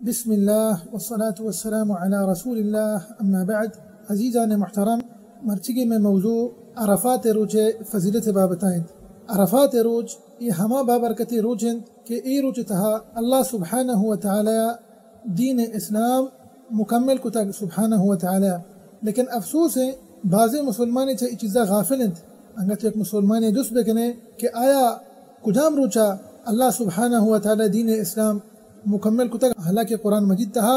بسم اللہ والصلاة والسلام علی رسول اللہ، اما بعد۔ عزیزان محترم، مرچیگیں مئے موضوع عرفات ءِ روچ ءِ فضیلت ءِ بابت ءَ انت۔ عرفات ءِ روچ اے ہما بابرکتیں روچ انت کہ اے روچ ءِ تہا اللہ سبحانہ و تعالی دین اسلام مکمل کتگ سبحانہ و تعالی۔ لیکن افسوس ہے، بازیں مسلمانے چہ اے چیزا غافل انت۔ انگت یک مسلمانے جست بکنے کہ آیا کجام روچا اللہ سبحانہ و تعالی دین اسلام مکمل کتگ، حالانکہ قرآن مجید تہا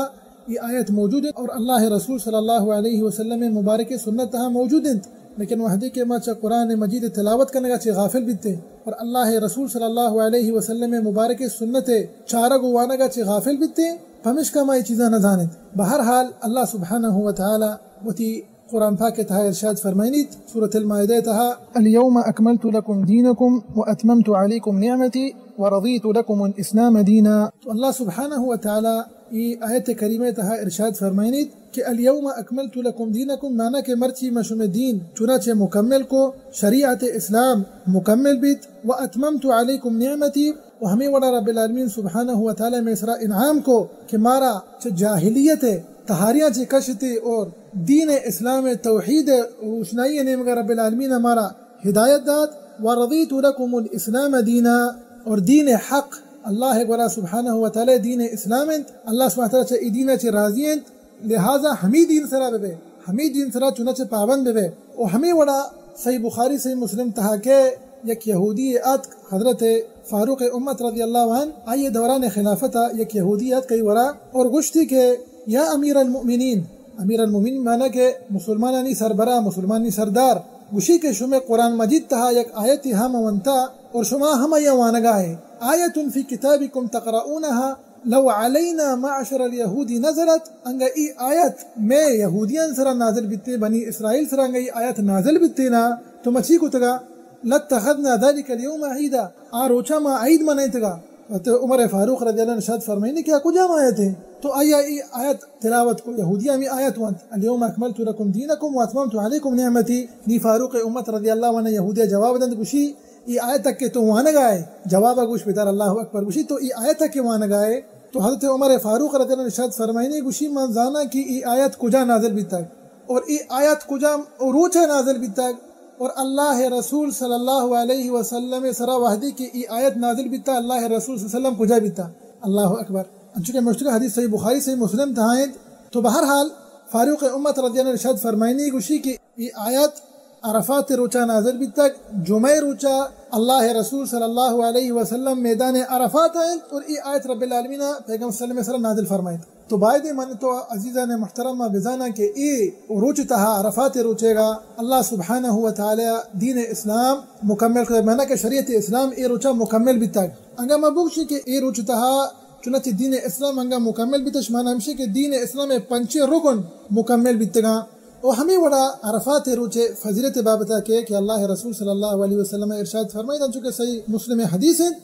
اے آیت موجود انت اور اللہ رسول صلی اللہ علیہ وسلم مبارک سنت تہا موجود انت، لیکن وہدے کہ ما چہ قرآن مجید تلاوت کنگا چہ غافل بیتے اور اللہ رسول صلی اللہ علیہ وسلم مبارک سنت چارگ و وانگا چہ غافل بیتے، پمشکا ما اے چیزاں نہ زانت۔ بہرحال، اللہ سبحانہ و تعالی وتی قرآن پاک ءِ تہا ارشاد فرمائنیت، سورۃ المائدہ ءِ تہا، الیوم اکملت لکم دینکم و اتممت علیکم نعمتی و رضیت لکم الاسلام دینا۔ تو اللہ سبحانہ و تعالی اے آیت کریمہ ءِ تہا ارشاد فرمائنیت کہ الیوم اکملت لکم دینکم، معنی کہ مرچی ما شمے دین چنانچہ مکمل کو، شریعت اسلام مکمل بیت، و اتممت علیکم نعمتی، و ہمے وڑا رب العالمین سبحانہ و تعالی مئے سرا انعام کو کہ مارا چہ جاہلیت ءِ تہاریاں چہ کشتے اور دین اسلام ءِ توحید ءِ روشنائی ءِ نیمگا رب العالمین مارا ہدایت دات۔ و رضیت لکم الاسلام دینا، اور دین حق اللہ ءِ گورا سبحانہ و تعالی دین اسلام انت۔ اللہ سبحانہ و تعالی چہ اے دین ءَ چہ راضی انت۔ لہذا ہمے دین سرا ببے، ہمے دین سرا چنانچہ پابند ببے۔ و ہمے وڑا صحیح بخاری، صحیح مسلم تہا کہ یک یہودی اتک، حضرت فاروق امت رضی اللہ عنہ، آئی دوران خلافت ءَ یک یہودی اتک آئی ورا اور گوشتی کہ یا امیر المؤمنین، امیر المؤمنین معنی کہ مسلمانانی سربراہ، مسلمانانی سردار، گوشی کہ شمے قرآن مجید تہا یک آیتی ہم ونتا اور شما ہم آئی وانگا ہے۔ آیت فی کتابکم تقرؤونها لو علینا معشر الیہود نزلت، انگا ای آیت مئے یہودیان سرا نازل بیتے، بنی اسرائیل سرا انگا ای آیت نازل بیتے نا، تو ما چی کتگا؟ لاتخذنا ذلک الیوم عیدا، آ روچا ما عید منائتگا۔ حضرت عمر فاروق رضی اللہ عنہ ارشاد فرمائنی کہ آ کجام آیت ہے؟ تو آیا ای آیت تلاوت کو، یہودی ہمی آیت وانت، الیوم اکملت لکم دینکم و اتممت علیکم نعمتی۔ نی فاروق امت رضی اللہ عنہ یہودی جواب دنت، گوشی، ای آیت کہ تو وانگا ہے، جواب گوش بدار، اللہ اکبر، گوشی تو ای آیت کہ وانگا ہے، تو حضرت عمر فاروق رضی اللہ عنہ ارشاد فرمائنی، گوشی من زانا کہ ای آیت کجا نازل بیتگ اور ای آیت کجام روچا نازل بیتگ اور اللہ رسول صلی اللہ علیہ وسلم سرا وہدی کہ ای آیت نازل بیتا، اللہ رسول صلی اللہ علیہ وسلم کجا بیتا؟ اللہ اکبر۔ انچو کہ مشتق حدیث صحیح بخاری، صحیح مسلم تہا انت۔ تو بہرحال، فاروق امت رضی اللہ عنہ ارشاد فرمائنی، گوشی کہ ای آیت عرفات روچا نازل بیتگ، جمعہ روچا اللہ رسول صلی اللہ علیہ وسلم میدان عرفات انت اور ای آیت رب العالمین پیغمبر صلی اللہ علیہ وسلم سرا نازل فرمائیت۔ تو باید من تو عزیزان محترم ما بزاناں کہ ای روچ تہا، عرفات روچے گا، اللہ سبحانہ و تعالی دین اسلام مکمل کتگ، معنی کہ شریعت اسلام ای روچا مکمل بیتگ۔ انگا ما بگوشیں کہ ای روچ تہا چنانچہ دین اسلام انگا مکمل بیتش، معنی ہمشی کہ دین اسلام پنچیں رکن مکمل بیتگاں۔ و ہمے وڑا عرفات روچ فضیلت بابتا کہ، کہ اللہ رسول صلی اللہ علیہ وسلم ارشاد فرمائیت، انچو کہ صحیح مسلم حدیث انت،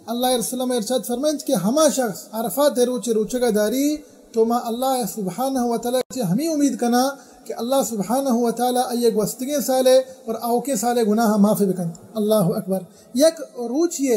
اللہ رسول ارشاد فرمائیت کہ ہما شخص عرفات روچ روچگا داری، تو ما اللہ سبحانہ و تعالی چہ ہمے امید کناں کہ اللہ سبحانہ و تعالی آئی گوستگیں سالے اور آوکیں سالے گناہ معاف بکنت۔ اللہ اکبر۔ یک روچے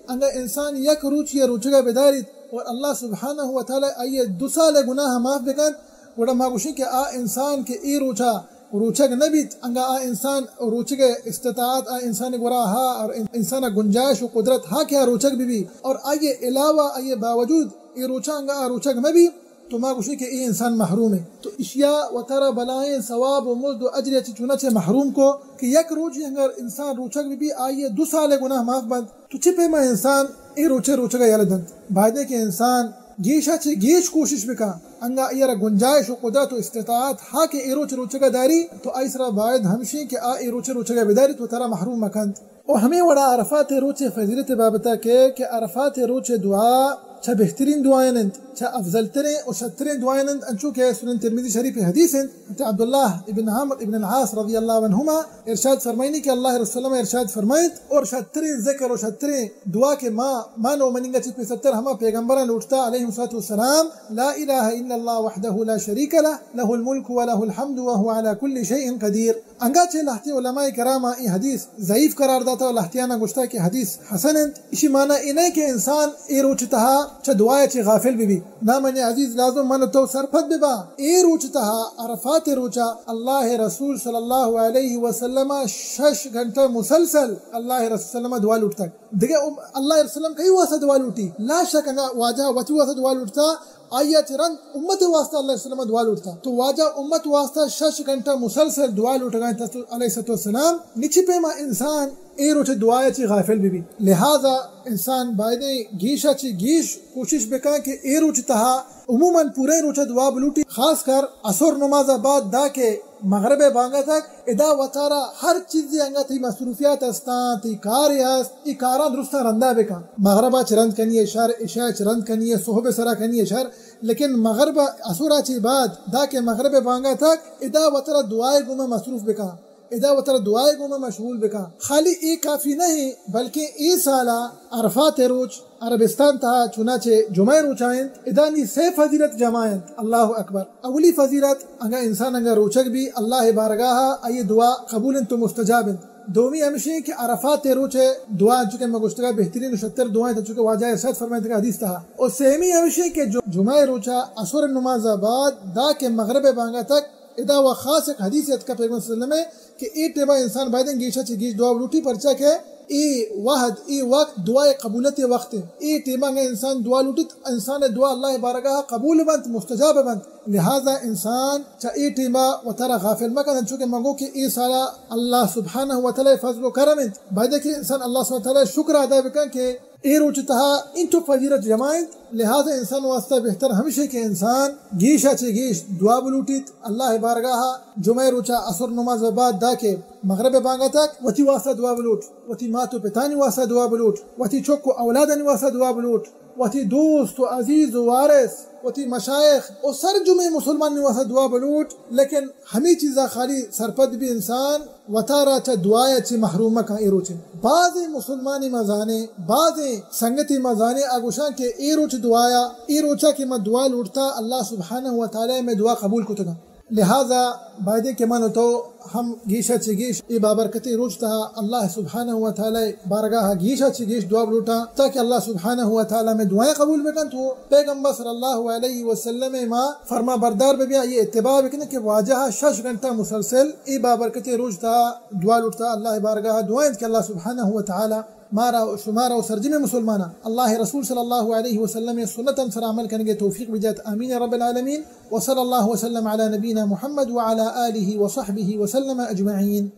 انگا انسان یک روچے روچگا بداریت اور اللہ سبحانہ و تعالی آئی دو سال گناہ معاف بکنت، گڑا ما گوشیں کہ آ انسان کہ اے روچا روچگ نہ بیت، انگا آ انسان روچگ استطاعت آ انسان گورا ہا اور ان-، انسان گنجائش و قدرت ہا کہ آ روچگ بہ بی اور آئی علاوہ، آئی باوجود اے روچا انگا آ روچگ مہ بی، تو ما گوشیں کہ اے انسان محروم ہے۔ تو اشیا وتارا بلائیں ثواب و مزد و اجر چہ چونچہ محروم کو کہ یک روچے انگا انسان روچگ بہ بی، آئی دو سال گناہ معاف بنت۔ تو چہ پیما انسان اے روچے روچگا یلہ دنت؟ بایدیں کہ انسان گیشا چہ گیش کوشش بکا، انگا آئی را گنجائش و قدرت و استطاعت ہا کہ اے روچ روچگا داری، تو آئی سرا باید ہمشیں کہ آ اے روچے روچگا بداریت و ترا محروم مکنت۔ و ہمے وڑا عرفات روچ فضیلت بابتا کہ، کہ عرفات روچ دعا چہ بہترین دعایان انت، چہ افضل ترین و شرترین دعایان انت، انچو کہ سنن ترمذی شریف حدیث انت۔ حضرت عبداللہ ابن عمرو ابن العاص رضی اللہ عنہما ارشاد فرمائنی کہ اللہ رسول ارشاد فرمائیت، اور شرترین ذکر و شرترین دعا کہ ما، من و منی انگا چہ پیسرتر ہما پیغمبران لوٹتا علیہ الصلوۃ والسلام، لا الہ الا اللہ وحدہ لا شریک لہ، لہ الملک و لہ الحمد و هو علی کل شیء قدیر۔ انگا چہ لہتے علماء کرام اے حدیث ضعیف قرار داتا و لہتیانا گوشتا کہ حدیث حسن انت۔ اشی معنی اے نہ کہ انسان اے روچ تہا چہ دعا چہ غافل بہ بی۔ نہ منی عزیز، لازم من تو سرپد بہ با، اے روچ تہا، عرفات روچا، اللہ رسول صلی اللہ علیہ وسلم شش گھنٹہ مسلسل اللہ رسول صلی اللہ علیہ وسلم دعا لوٹتگ۔ دگہ ام-، اللہ رسول صلی اللہ علیہ وسلم کئی واسطہ دعا لوٹی؟ لا شک انگا واجہ وتی واسطہ دعا لوٹتا، آئی ء چہ رند امت ء واسطہ اللہ صلی اللہ علیہ وسلم دعا لوٹتا۔ تو واجہ امت واسطہ شش گھنٹہ مسلسل دعا لوٹگا انت علیہ الصلوۃ والسلام، نچی پیما انسان اے روچ دعا ء چہ غافل بہ بی۔ لہذا انسان بایدیں گیش ء چہ گیش کوشش بکن کہ اے روچ تہا عموماً پوریں روچ دعا بلوٹی، خاص کر عصر نماز بعد دا کہ مغرب ء بانگ ء تک ادا وتارا ہر چیزے انگا تئی مصروفیات استاں، تئی کارے است، اے کاراں درستاں رندا بکن۔ مغرب ء چہ رند کنی ء شر، عشاء ء چہ رند کنی ء، صحب ء سرا کنی ء شر، لیکن مغرب ء عصر ء چہ بعد دا کہ مغرب ء بانگ ء تک ادا وتارا دعائے گوما مصروف بکن، ادا وتارا دعائے گوما مشغول بکن۔ خالی اے کافی نہ انت، بلکیں اے سالا عرفات ء روچ عربستان تہا چنانچہ جمعہ ء روچا انت، ادا نی سے فضیلت جمع انت۔ اللہ اکبر۔ اولی فضیلت، اگاں انسان انگا روچگ بی، اللہ بارگاہ آئی دعا قبول انت و مستجاب انت۔ دومی ہمشی کہ عرفات روچ دعا، انچو کہ میں گوشتگا، بہترین و شتر دعا انت، انچو کہ واجہ ارشاد فرمائیتگا حدیث تہا۔ و سیمی ہمشی کہ جو-، جمعہ روچا عصر نماز بعد دا کہ مغرب بانگا تک ادا و خاص ایک حدیث اتکا پیغمبر صلی اللہ علیہ وسلم کہ اے ٹیما انسان بایدیں گیشا چہ گیش دعا لوٹی، پرچا کہ اے وحد، اے وقت دعائے قبولت وقت ہے۔ اے ٹیما اگاں انسان دعا لوٹیت، انسان دعا اللہ بارگاہ قبول بنت، مستجاب بنت۔ لہذا انسان چہ اے ٹیما وتارا غافل مکن، انچو کہ مگو کہ اے سالا اللہ سبحانہ و تعالی فضل و کرم انت۔ بایدے کہ انسان اللہ سبحانہ و تعالی شکر ادا بکن کہ اے روچ تہا انچو فضیلت جمع انت، لہذا انسان واسطہ بہتر ہمشی کہ انسان گیشا چہ گیش دعا بلوٹیت اللہ بارگاہا۔ جمعہ روچا عصر نماز بعد دا کہ مغرب بانگا تک وتی واسطہ دعا بلوٹ، وتی مات و پتانی واسطہ دعا بلوٹ، وتی چک و اولادانی واسطہ دعا بلوٹ، وتی دوست و عزیز و وارث، وتی مشایخ و سرجمیں مسلمانی واسطہ دعا بلوٹ، لیکن ہمے چیزا خالی سرپد بی انسان وتارا چہ دعایا چہ محروم مکن۔ اے روچے بازیں مسلمانی ما زانیں، بازیں سنگتی ما زانیں، آ گوشاں کہ اے روچ دعایا، اے روچا کہ ما دعا لوٹتا، اللہ سبحانہ و تعالی میں دعا قبول کتگا۔ لہذا بایدیں کہ من و تو ہم گیشا چہ گیش اے بابرکتیں روچ تہا اللہ سبحانہ و تعالی بارگاہ گیشا چہ گیش دعا بلوٹاں، تاکہ اللہ سبحانہ و تعالی میں دعائیں قبول بکنت و پیغمبر صلی اللہ علیہ وسلم ما فرما بردار ببیاں، یہ اتباع بکنیں کہ واجہ شش گھنٹہ مسلسل اے بابرکتیں روچ تہا دعا لوٹتا، اللہ بارگاہ دعا انت کہ اللہ سبحانہ و تعالی مارا و شمارا و سرجمیں مسلماناں اللہ رسول صلی اللہ علیہ وسلم سنتاں سر عمل کنگے توفیق بجات۔ آمین رب العالمین۔ وصلی اللہ وسلم علی نبینا محمد وعلی آلہ وصحبہ وسلم اجمعین۔